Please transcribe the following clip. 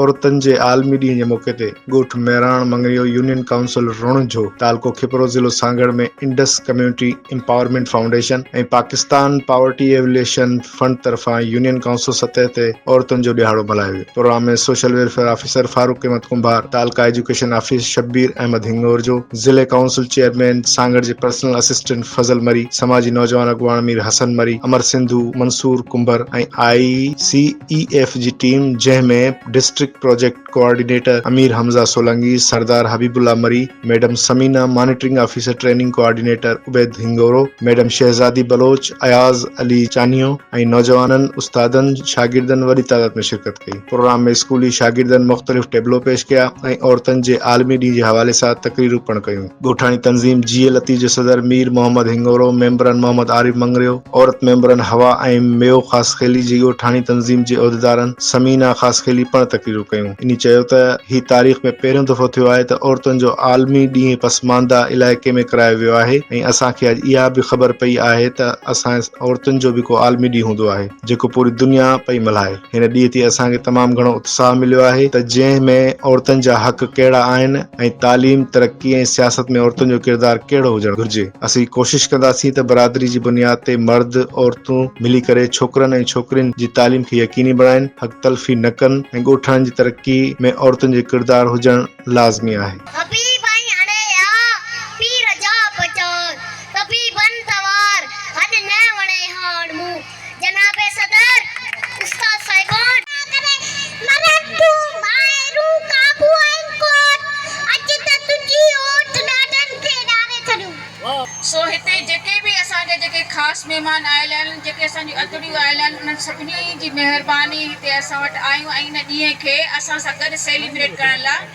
عورتن جي عالمي ڏينهن جي موقعي تي ڳوٺ مهراڻ مڱريو يونين ڪائونسل رڻجهو تعلقو کپرو ضلعو Sanghar ۾ Indus community empowerment foundation ۽ Pakistan poverty alleviation fund طرفان يونين ڪائونسل سطح تي عورتن جو ڏهاڙو ملهايو ويو. Programme ۾ social welfare officer Farooq Ahmed Kumbhar, تعلقه ايجوڪيشن آفيس شبير احمد هنڱورجو، ضلعي ڪائونسل چيئرمين سانگهڙ جي پرسنل اسسٽنٽ فضل مري، سماجي نوجوان اڳواڻ مير حسن مري، امر سنڌو، منصور ڪنڀر ۽ آء سي اي ايف جي ٽيم جنهن ۾ district project coordinator Amir Hamza Solangi, Sardar Habibullah Marri, madam Samina, monitoring officer training coordinator Ubaid Hingoro, madam Shahzadi Baloch, Ayaz Ali Chanio ۽ نوجوانن، استادن، شاگردن وڏي تعداد ۾ شرڪت ڪئي. پروگرام ۾ اسڪولي شاگردن مختلف ٽيبلو پيش ڪيا ۽ عورتن جي عالمي ڏينهن جي حوالي سان تقريرون پڻ ڪيون. ڳوٺاڻي تنظيم جيئي لطيف جي صدر مير محمد هنڱورو، ميمبرن محمد عارف مڱريو، عورت ميمبرن حوا ۽ ميو خاصخيلي جي ڳوٺاڻي تنظيم جي عهديدارن ثمينه خاصخيلي پڻ تقريرون ڪيون. انهي چيو ته هي تاريخ ۾ پهريون دفعو ٿيو آهي ته عورتن جو عالمي ڏينهن پسمانده علائقي ۾ ڪرايو ويو آهي ۽ اسان کي اڄ اها به خبر پئي آهي ته اسان عورتن جو به ڪو عالمي ڏينهن هوندو آهي جيڪو پوري دنيا پئي ملهائي. هن ڏينهن تي اسان کي تمام گهڻو اتساهه مليو آهي ته جنهن ۾ عورتن جا حق ڪهڙا آهن ۽ تعليم، ترقي ۽ سياست ۾ عورتن جو ڪردار ڪهڙو هجڻ گهرجي. اسين ڪوشش ڪنداسين ته برادري جي بنياد تي مرد، عورتون ملي ڪري ڇوڪرن ۽ ڇوڪرين جي تعليم کي يقيني بڻائين، حق تلفي نه ڪن ۽ ڳوٺاڻن جي ترقي ۾ عورتن جو ڪردار هجڻ لازمي آهي. حبيب ۽ هڻي آ، پير جا پچار، طبيبن توار، هڏ نه وڻي هاڻ مون. جناب صدر، استاد صاحبان! ڪري مرن تون مائرون قابو آهن ڪوٽ، اچ ته تنهنجي اوٽ ڏاڍن کي ڏاري ڇڏيون. سو هتي جيڪي به اسان جا جيڪي خاص مهمان آيل آهن، جيڪي اسان جون اتڙيون آيل آهن، انهن سڀني جي مهرباني هتي اسان وٽ آيون ۽ ان ڏينهن کي اسان سان گڏ سيليبريٽ ڪرڻ لاء.